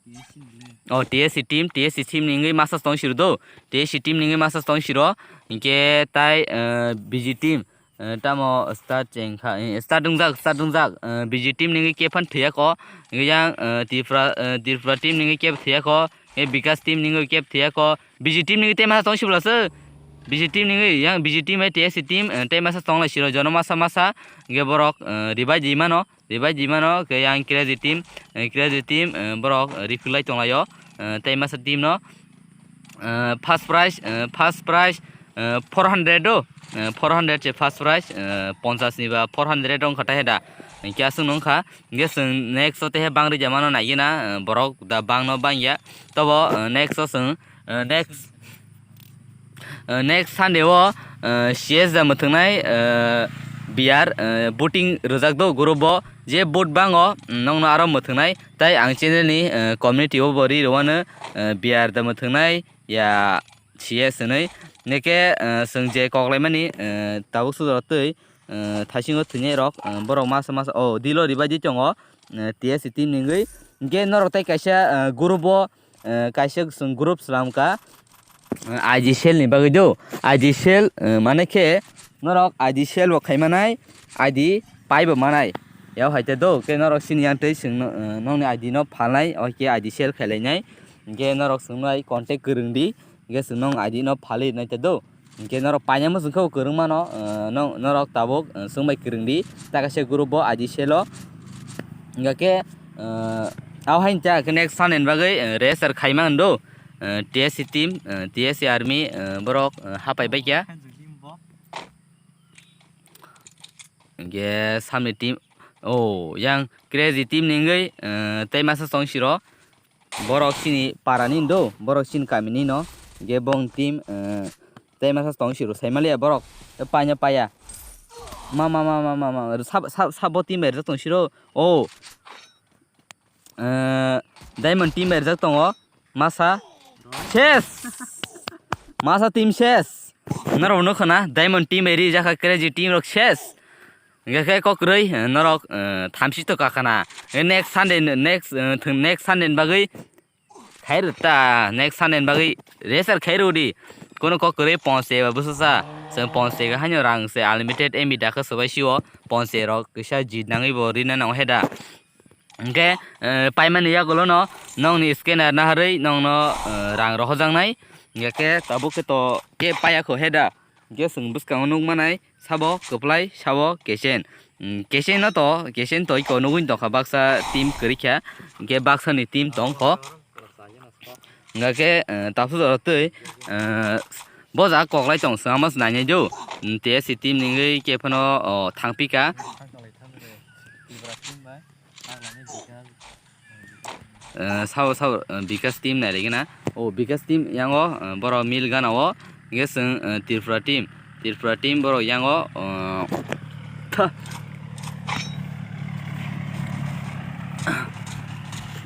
O, T S C team, T S C team ni wngwi masa tong siro do. T S C team ni wngwi masa tong siro. Hwnkhe tai, eh, B G team, eh, tamo start chengkha, eh, start wngjak, start wngjak, eh, B G team ni wngwi khe phan thwiya ko. Hwnkhe yang, eh, Tripura, eh, Tripura team ni wngwi khe thwiya ko. Hwnkhe Bikas team ni wngwi khe thwiya ko. B G team ni tei masa tong sibla se. B G team ni yang B G team bai T S C team, eh, tei masa tong lai siro jono masa masa. Hwnkhe borok, eh, revive di mano, revive di mano. Hwnkhe yang Crazy team, eh, Crazy team, eh, borok, eh, refill lai tong lai o. Eh, tei masa team no, eh, first prize, eh, first prize, eh, four hundred o, eh, four hundred se first prize, eh, ponchas ni ba four hundred wngkha tai heda. Hwnkhe aswk no wngkha. Hwnkhe chwng next o tei bang rwja mano naigwi na, eh, borok da bang no bang ya. Tobo, eh, next o chwng, eh, next, eh, next Sunday o, eh, C S da mwthwngnai, eh, B R, eh, booting rwjak do group o. Je boot bango, mm, nokno aro mwthwngnai. Tai ang channel ni, eh, community o bo ri rwano, eh, B R da mwthwngnai ya C S hwnwi. Neke, eh, chwng je koklaimani, eh, tabuk sujaro twi, eh, thaisingo thwinai rok, eh, borok masa masa, o, dilo ribai di tongo, eh, T S C team ni wngwi. Hwnkhe norok tei kaisa, eh, group o, eh, kaisa chwng group slam kha, eh, I D sale ni bagwi do. I D sale, eh, mane khe norok I D sale bo khaimanai, I D pai bo manai. Yao hai te do, khe norok sini yang tei chwng no, eh, nokni I D no phalnai, o khe I D sale khailainai. Hwnkhe norok chwng bai contact kwrwng di. Hwnkhe chwng nong I D no phalwi rwnai te do. Hwnkhe norok paina muchung khe bo kwrwng mano, eh, no-, norok tabuk, eh, chwng bai kwrwng di. Ta kaisa group bo I D selo. Hwnkhe, eh, abo hai ta khe next Sunday ni bagwi, eh, register khai man do. Eh, T S C team, eh, T S C army, eh, borok, eh, hapai bai kya. Hwnkhe samni team, o, yang Crazy team ni wngwi, eh, tei masa chong siro. Borok chini para ni do, borok chini kami ni no. Hwnkhe bong team, eh, tei masa tong siro, sai maliya borok. Tei paina paya. Ma, ma, ma, ma, ma, ma. Sab, sab, sabo team bai rijak tong siro. O. Eh, Diamond team bai rijak tongo. Masa. Ses. Masa team ses. Norok no khana. Diamond team bai rijak kha, Crazy team rok ses. Hingke khe kokroi, eh, norok, eh, thamchi to kakana. Eh, next Sunday, next, eh, thung-, next Sunday ni bagwi khairw ta, next Sunday ni bagwi reser khairw di. Kono kokroi ponche ba bwswsa. Chwng ponche ga haino rang se unlimited M B dakha swbai sio. Ponche rok kisa jit nangwi bo rina nango heda. Hingke, eh, paimani yagulo no nongni scanner naharwi nongno, eh, rang rohojaknai. Hingke tabuk khe to khe paya kho heda. Hingke chwng bwskango nukmanai. Sabo kwplai, sabo kechen. Mm, kechen no to, kechen to iko nugui tongkha baksa team kwrwikha. Hingke baksa ni team tongkho. Hingke, eh, tabuk jora twi, eh, bo jaga koklai tong, swngma se nainai do. Mm, T S C team ni wngwi khe phano, o, thangpikha. Eh, sabo, sabo, eh, Bikas team nai rwgena. O, Bikas team yango, eh, borok mil gana o. Hingke chwng, eh, Tripura team. Tripura team borok yango, eh, tha.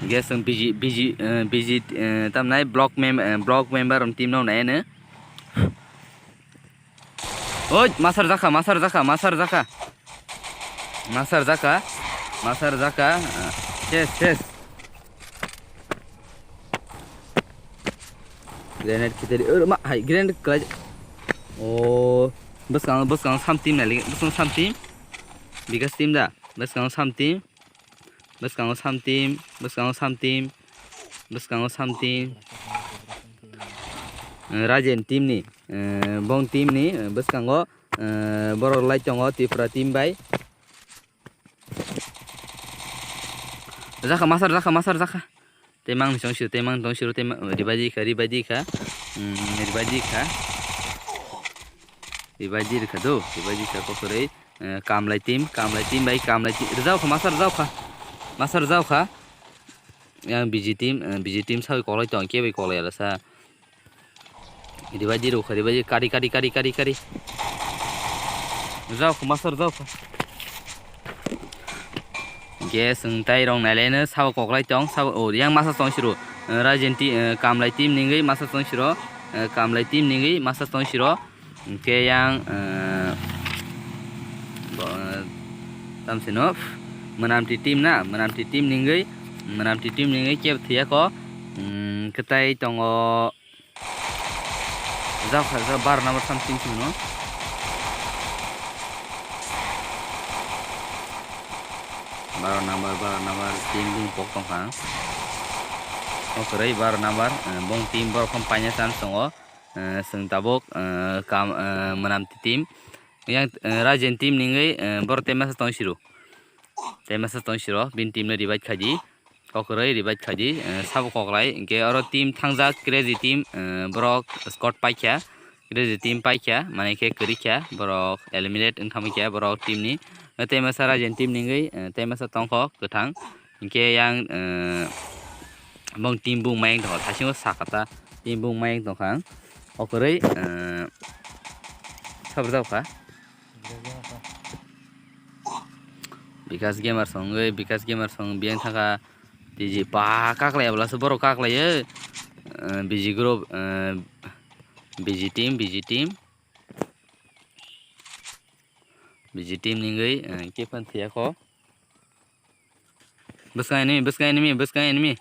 Hingke chwng B G, B G, eh, B G, eh, tamnai block mem-, eh, block member team no nai ano. Oi, masar jaka, masar jaka, masar jaka. Masar jaka, masar jaka. Ah, ses, ses. Grenade kitari. Oh, ma, hai, grenade kelai. Oh, bwskang, bwskang sam team nai, bwskang sam team. Bikas team da, bwskang sam team. Bwskango sam team, bwskango sam team, bwskango sam team. Eh, Rajen team ni. Eh, bong team ni, eh, bwskango, eh, borok lai tongo Tripura team bai. Jakha, masar jakha, masar jakha. Tei mang ni chong siro, tei mang tong siro, tei mang, ribai di kha, ribai di kha. Hmm, ribai di kha. Ribai di kha do, ribai di kha kokroi. Eh, Kamlai team, Kamlai team bai, Kamlai team. Rwjak kha, masar rwjak kha. Masar rwjak kha. Yang B G team, eh, B G team sawi koklai tong, kebo koklai ala sa. Ribai di rukha, ribai di kari, kari, kari, kari, kari. Rwjak kha, masar rwjak kha. Gas wng tai rong nailaino sabo koklai tong, sabo, oh, yang masa tong siro. Eh, Rajen ti, eh, Kamlai team ningwi masa tong siro. Eh, Kamlai team ningwi masa tong siro. Hingke yang, eh, bo, eh, tamsino Mwnamti team na, Mwnamti team ningwi, Mwnamti team ningwi kebo thwiya ko, mm, kwtai tongo. Jao kha, jao bar number something sino. Bar number, bar number team bung pok tong kha. O kwrwi bar number, eh, bong team borok phano paina chance tongo. Eh, chwng tabuk, eh, kam, eh, Mwnamti team. Yang, eh, Rajen team ningwi, eh, borok tei masa tong siro. Tei masa tong siro, bini team no revive khaidi. Kokroi revive khaidi, eh, sabo koklai. Hingke oro team thangjak Crazy team, eh, borok squad paikha. Crazy team paikha, mane khe kwrwikha, borok eliminate wng thamikha borok team ni. Tei masa Rajen team ningwi, eh, tei masa tongkho kwthang. Hingke yang, eh, bong team bung mayang tongkha, thaisingo sakata team bung mayang tongkha ang. O kwrwi, eh, sabrwk kha. Bikas Gamer songwi, Bikas Gamer song biyang thangkha. T G pa kaklai abla se borok kaklai, eh, B G group, eh, B G team, B G team. B G team ningwi, eh, kefan thiyakho. Bwskang enemy, bwskang enemy, bwskang enemy.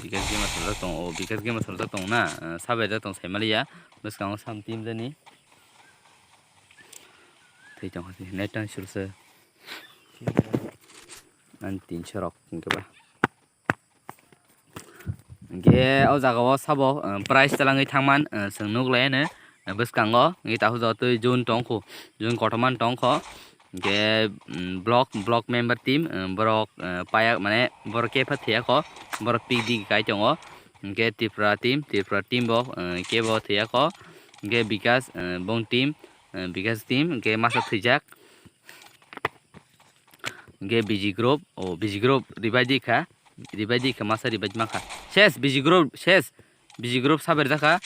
Bikas Gamer samjak tongo, o Bikas Gamer samjak tongo na, eh, sabai da tong saimaliya, bwskango sam team jani. Thwi tong kha, net tan sulse. Ang tinso rok hingke ba. Hingke o jaga o sabo, eh, price talangwi thangman, eh, chwng nuklai ano, eh, bwskango hingke takhuk jotoi jun tongkho, jun kotorma tongkho. Hingke, mm, block, block member team, eh, borok, eh, payak mane borok kepha thiyakho, borok pik di kai tongo. Hingke Tripura team, Tripura team bo, eh, kebo thiyakho. Hingke Bikas, eh, bong team, eh, Bikas team hingke masa thwijak. Hingke B G group, o B G group ribai di kha, ribai di kha, masa ribai mankha. Ses B G group, ses B G group saber jakha,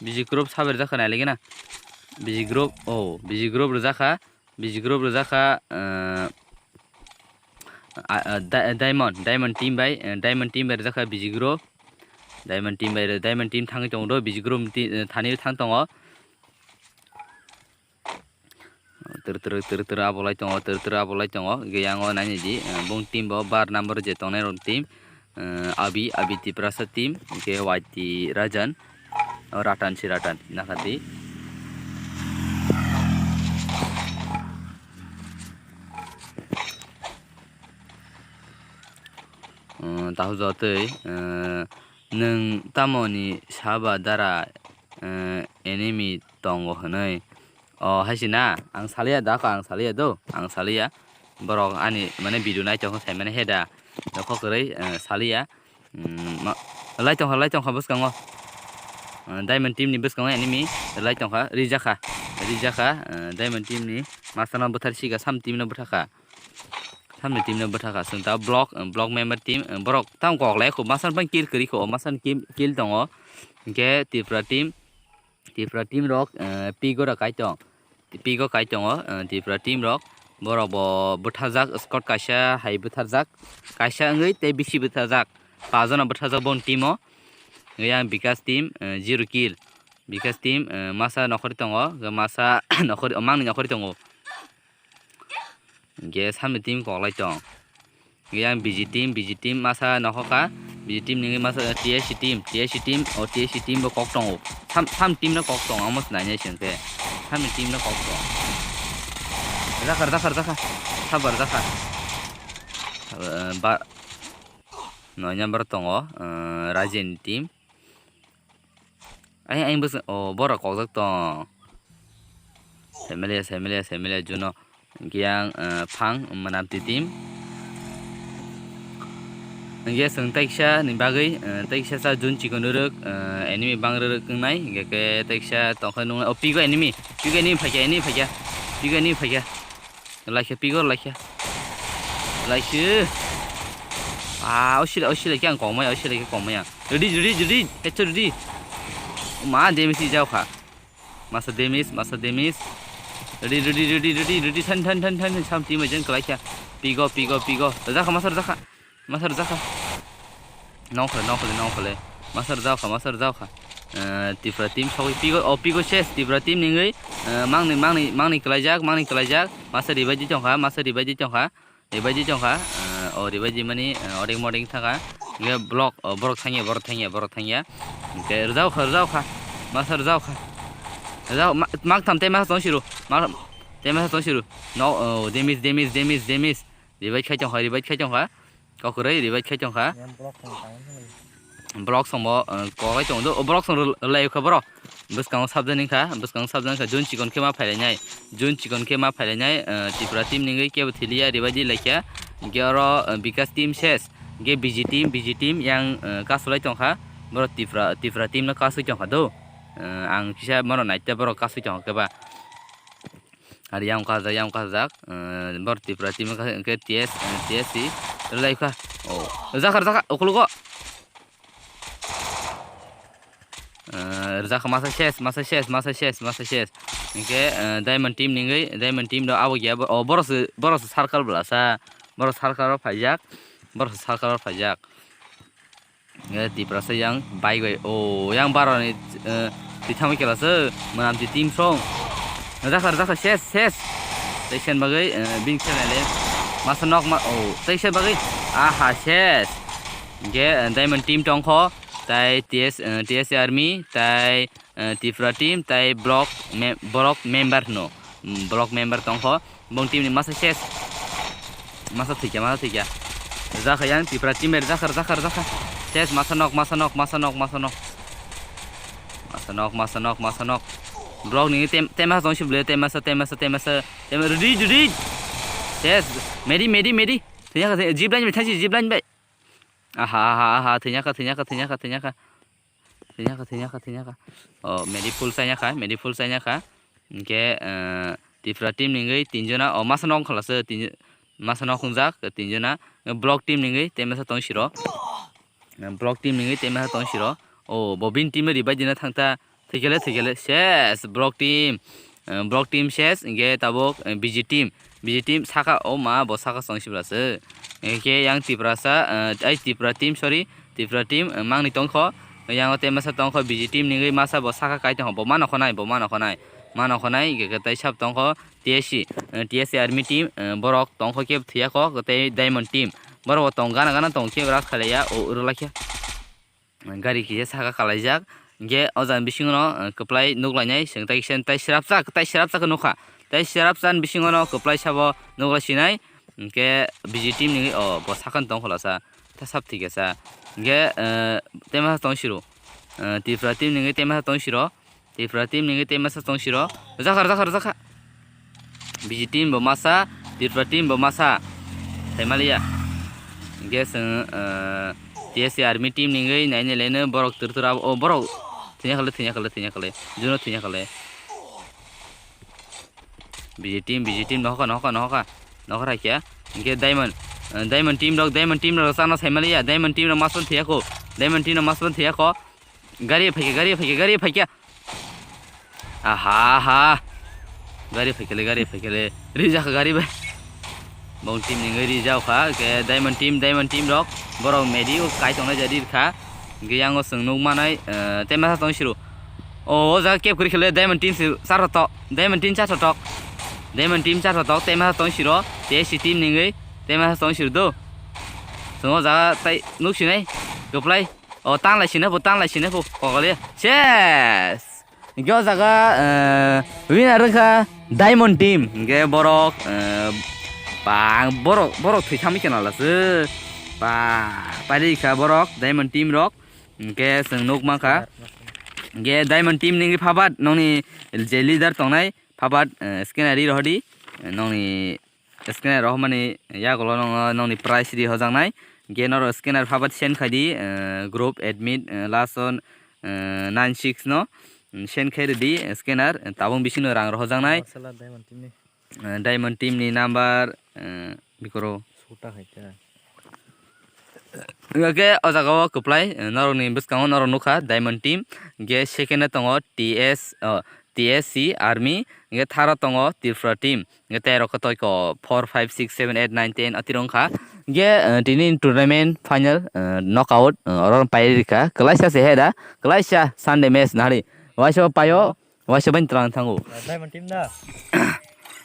B G group saber jakha nailigena. B G group, o B G group rwjakha, B G group rwjakha, eh, a, a, Di-, Diamond, Diamond team bai, eh, Diamond team bai rwjakha B G group. Diamond team bai, Diamond team thangwi tongo do, B G group ti-, eh, thani thang tongo. Turu turu, turu turu abo lai tongo, turu turu abo lai tongo. Hingke yang o naini di, eh, bong team bo bar number je tongnai rok team, eh, Abi, Abi Tiprasa team, hingke Y T Rajan, o Ratan si Ratan, nakha di. Eh, tahu jotoi, eh, nwng tamoni saba dara, eh, enemy tongo hwnwi. O, hai se na, ang saliya da, ang saliya do, ang saliya. Borok ani, mane, video nai tongkha sai mane he da. Nokho kwrwi, eh, saliya. Mm, ma-, lai tongkha, lai tongkha bwskango. Eh, Diamond team ni bwskango enemy lai tongkha, rijakha, rijakha, eh, Diamond team ni masa no bwthar sika, sam team no bwthakha. Samni team no bwthakha, chwng ta block, block member team, borok tamo kok lai kho, masa bang kill kwrwi kho, masa kill, kill tongo. Hingke Tripura team, Tripura team rok, eh, pigo rok kai tong, pigo kai tongo, eh, Tripura team rok. Borok bo bwtharjak, squad kaisa hai bwtharjak, kaisa wngwi tei bisi bwtharjak, pajona bwtharjak boni team o. Yang Bikas team, eh, zero kill, Bikas team, eh, masa nokhorwi tongo, masa nokhorwi, mangni nokhorwi tongo. Hingke samni team koklai tong. Hingke yang B G team, B G team masa nokhokha. B G team ningwi masa T S C team, T S C team, o T S C team bo kok tongo. Sam, sam team no kok tongo, amo se nainai se hingke. Samni team no kok tongo. Rwjakha, rwjakha, rwjakha. Sabar rwjakha. Eh, ba, Noi number tongo, eh, Rajen team. Ai, ai, bwswk, oh, borok kokjak tong. Saimalia, saimalia, saimalia, Juno. Hwnkhe yang, eh, phang, Mwnamti team. Hwnkhe chwng taiksa ni bagwi, eh, taiksa sa Jun chikon rwrwk, eh, enemy bang rwrwk wngnai. Hwnkhe khe taiksa tongkha nung, oh, pigo enemy. Pigo enemy phaikya, enemy phaikya. Pigo enemy phaikya. Laikha, pigo laikha. Laikha. Ah, osi, osi laikha ang kongmaya, osi laikha kongmaya. Ready, ready, ready. Hecho ready. Ma, damage ni jaokha. Masa damage, masa damage. Ready, ready, ready, ready, ready. Than, than, than, than, than. Sam team bai jeng kalaikha. Pigo, pigo, pigo. Rwjakha, masa rwjakha. Masa rwjakha. Nongkhole, nongkhole, nongkhole. Masa rwjakha, masa rwjakha. Eh, Tripura team sogwi pigo, oh, pigo ses. Tripura team ningwi, eh, mangni, mangni, mangni kalaijak, mangni kalaijak. Masa revive di tongkha, masa revive di tongkha. Revive di tongkha, eh, oh, revive di mani, eh, odeng modeng thangkha. Hwnkhe block, oh, borok thangya, borok thangya, borok thangya. Hwnkhe rwjakha, rwjakha. Masa rwjakha. Rwjak, ma-, mak tham tei masa tong siru. Mak tham tei masa tong siru. No, oh, damage, damage, damage, damage. Revive khai tongkha, revive khai tongkha. Kokroi revive khai tongkha. Yang block tong tang. Block songbo, eh, koklai tongo. O block song rw-, rwlai kha boro. Bwskango sabjani kha, bwskango sabjani kha. Jun chikon khe ma phailainai. Jun chikon khe ma phailainai, eh, Tripura team ningwi kebo thiliya revive di laikha. Hwnkhe oro, eh, Bikas team ses. Hwnkhe B G team, B G team yang, eh, kasulai tongkha. Boro Tripura, Tripura team no kasui tongkha do. Eh, ang kisa bono naitya borok kasui tongkha khe ba. Ari yang kasjak, yang kasjak, eh, bor Tripura team ka, hwnkhe T S, eh, T S C, rwlai kha. Oh, rwjakha, rwjakha, ukulugo. Eh, rwjakha, masa ses, masa ses, masa ses, masa ses. Hwnkhe, eh, Diamond team ningwi, Diamond team do abo ya, bo-, oh, borok se, borok se circle bwlasa, borok circle o phaijak, borok se circle o phaijak. Eh, Tiprasa yang bai bai. Oh, yang baroni, eh, twi thangwi kela se. Mwnamti team song. Rwjakha, rwjakha, ses, ses. Tei sen bagwi, eh, bini khe naile. Masa nok ma, oh, tei sen bagwi. Aha, ses. Hwnkhe, eh, Diamond team tongkho. Tai T S, eh, T S Army, tai, eh, Tripura team, tai block me-, borok member hwno. Mm, block member tongkho. Bong team ni masa ses. Masa thwikya, masa thwikya. Rwjakha yang Tripura team bai rwjakha, rwjakha, rwjakha. Ses masa nok, masa nok, masa nok, masa nok. Masa nok, masa nok, masa nok. Block ni tem, tem masa tong si bwle, tem masa, tem masa, tem masa. Tem ready, ready. Ses, medi, medi, medi. Thwikya kha, thwikya, zip line bai thangsi, zip line bai. Aha, aha, aha, thwikya kha, thwikya kha, thwikya kha, thwikya kha. Thwikya kha, thwikya kha, thwikya kha. Oh, medi full chaya kha, medi full chaya kha. Hwnkhe, eh, Tripura team ningwi tinjona, oh, masa nok wngkha lase, tin-, masa nok wngjak, tinjona. Block team ningwi, tei masa tong siro. Block team ningwi, tei masa tong siro. Oh, bo bini team revive dina thangta. Thwikele, thwikele. Ses, block team. Eh, block team ses, hwnkhe tabuk, eh, B G team. B G team saka, oh ma, bo saka chong sibla se. Hwnkhe yang Tiprasa, eh, ai Tripura team, sorry. Tripura team, eh, mangni tongkho. Yang o tei masa tongkho B G team ningwi masa bo saka kai tongkho. Bo mano khonai, bo mano khonai. Mano khonai, hwnkhe tei sab tongkho T S C, eh, T S C Army team, eh, borok tongkho kebo thwiyakho, tei Diamond team. Borok bo tong gana gana tong kebo rak khalaiya, o rwlakhe. Gari kisa saka kalaijak. Hwnkhe o jani bisingo no, eh, kwplai nuk lainai, chwng tai kisa tai srapsa, tai srapsa khe nukha. Tai srapsa ni bisingo no kwplai sabo nuk lai sinai. Hwnkhe B G team ni, oh, bo sakha ni tong khulasa. Ta sab thik asa. Hwnkhe, eh, tema tong siro. Eh, Tripura team ni tema tong siro. Tripura team ni tei masa tong siro. Rwjakha, rwjakha, rwjakha. B G team bo masa, Tripura team bo masa. Thaimaliya. Hwnkhe chwng, eh, T S C Army team ningwi naini leno borok twr twr abo, oh, borok. Thwinyakhale, thwinyakhale, thwinyakhale. Juno thwinyakhale. B G team, B G team, nohokha, nohokha, nohokha. Nohokha khe. Hwnkhe Diamond, eh, Diamond team rok, Diamond team rok chana saimaliya. Diamond team rok masbo thwiyakho. Diamond team rok masbo thwiyakho. Gari phaikha, gari phaikha, gari phaikha. Aha, aha. Gari phaikha le, gari phaikha le. Rijak gari bai. Bong team ni gari jao kha. Ke Diamond team, Diamond team rok. Borok medi o kai tong nai jadi kha. Hwnkhe yang o chwng nuk manai, eh, tei masa tong siro. O, o jaga kep kwrwi khe le Diamond team si char tok. Diamond team char tok. Diamond team char tok. Tei masa tong siro. Tei si team ni gwi. Tei masa tong siro do. Chwng o jaga tai nuk sinai. Kwplai. O, tanglai sina pho, tanglai sina pho, kokole. Ses! Hwnkhe o jaga, eh, winner wngkha Diamond team. Hwnkhe borok, eh, bang, borok, borok thwi thangwi khe nalase. Ba, pairi kha borok, Diamond team rok. Hwnkhe chwng nuk mankha. Hwnkhe Diamond team ni phabat nokni je leader tongnai phabat, eh, scanner ri rohdi. Nokni scanner rohmani yagulo nokno nokni prize ri hojaknai. Hwnkhe norok scanner phabat send khaidi, eh, group admin, eh, last on, eh, nine six no, mm, send khai rwdi, eh, scanner, eh, tabuk bisingno rang rohojaknai. Marcel Diamond team ni. Eh, Diamond team ni number, eh, bikoro. Sota hai ta. Hwnkhe o jaga o kwplai, eh, norokni bwskango norok nukha Diamond team, hwnkhe second o tongo T S, oh, T S C Army, hwnkhe third o tongo Tripura team, hwnkhe tei rok khe toiko four, five, six, seven, eight, nine, ten atiro wngkha. Hwnkhe, eh, tini tournament final, eh, knockout, eh, oro pairi rikha, kwlaisa se he da, kwlaisa Sunday match nari, waisa paio, waisa bai twlang thango. Diamond team da.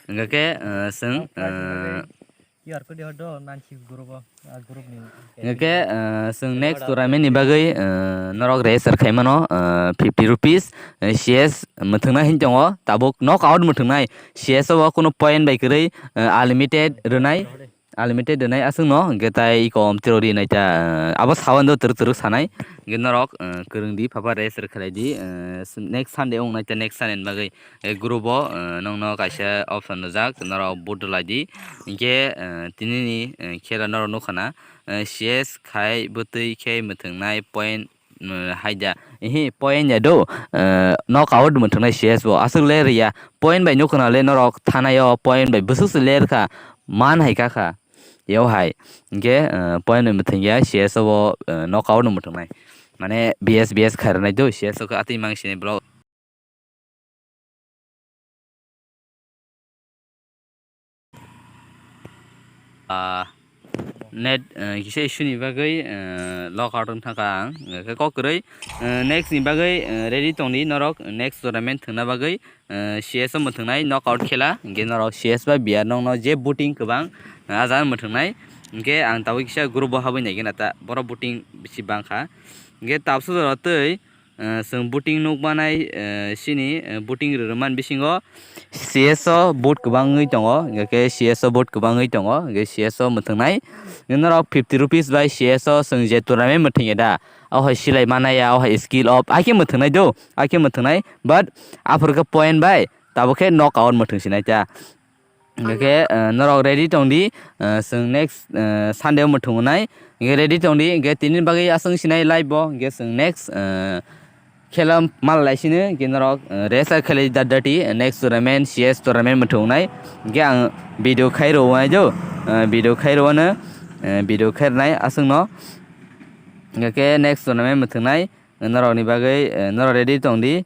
Hwnkhe, eh, chwng, eh, Q R code hodo nansi group o, ah, group ni. Hwnkhe, eh, chwng next tournament ni bagwi, eh, norok register khai mano, eh, fifty rupees, eh, C S mwthwngna hin tongo, tabuk knockout mwthwngnai. C S o bo kunu point bai kwrwi, eh, unlimited rwnai, unlimited rwnai aswkno, hwnkhe tai iko omtiro rinai ta, eh, abo sawan do twrwk twrwk sanai, hwnkhe norok, eh, kwrwngdi phapha register khlaidi, eh, next Sunday wngnai ta next Sunday ni bagwi. E group o, eh, nokno kaisa option rijak, norok vote rwlaidi. Hinkhe, eh, tinini, eh, khela norok nukha na, eh, C S khai bwtwi khe mwthwngnai point, eh, haida. Ehe, point ya do, eh, knockout mwthwngnai C S bo. Aswk le rwya. Point bai nukha na le norok thanai o point bai bwswk se le rwkha. Man hai kha kha. Yao hai. Hinkhe, eh, point bai mwthwngya C S o bo, eh, knockout no mwthwngnai. Mane B S B S khai rwnai do C S o khe atwi mang sini bro. Ah, net, eh, kisa issue ni bagwi, eh, log out wng thangkha ang. Hwnkhe kok kwrwi, eh, next ni bagwi, eh, ready tongdi norok next tournament thwngna bagwi, eh, C S o mwthwngnai knockout khela. Hwnkhe norok C S bai B R nokno je booting kwbang, eh, ah jaga mwthwngnai. Hwnkhe ang tabuk kisa group o habwi naikhe na ta, borok booting bisi bangkha. Hwnkhe tabuk jora twi, eh, chwng booting nuk manai, eh, sini, eh, booting rwrwmani bisingo C S o vote kwbangwi tongo, hwnkhe C S o vote kwbangwi tongo, hwnkhe C S o mwthwngnai. Norok fifty rupees bai C S o chwng je tournament mwthwngya da, o hai silai manaya, o hai skill up, hakhe mwthwngnai do, hakhe mwthwngnai, but aphuru khe point bai, tabuk khe knockout mwthwng sinai ta. Hwnkhe, eh, norok ready tongdi, eh, chwng next, eh, Sunday o mwthwng wngnai. Hwnkhe ready tongdi, hwnkhe tini bagwi aswk sinai live bo, hwnkhe chwng next, eh, khela mal lai sini, hwnkhe norok, eh, rest khelai da dati, eh, next tournament, C S tournament mwthwng wngnai. Hwnkhe ang video khai rw wnai do, eh, video khai rw wano, eh, video khai rwnai aswkno. Hwnkhe next tournament mwthwng nai, norokni bagwi, eh, norok ready tongdi.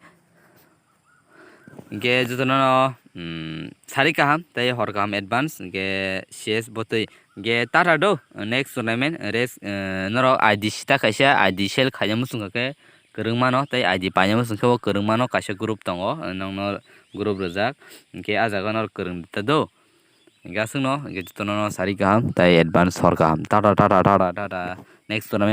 Hwnkhe jotono no, mm, sari kaham tei hor kaham advance, hwnkhe C S botwi. Hwnkhe tata do, next tournament, rest, eh, norok I D sita kaisa, I D sell khaina muchungkha khe kwrwng mano, tei I D paina muchungkhe bo kwrwng mano, kaisa group tongo, nokno group rwjak, hwnkhe ah jaga norok kwrwng ta do. Hwnkhe aswkno, hwnkhe jotono no sari kaham tei advance hor kaham. Tata, tata, tata, tata. Next tournament.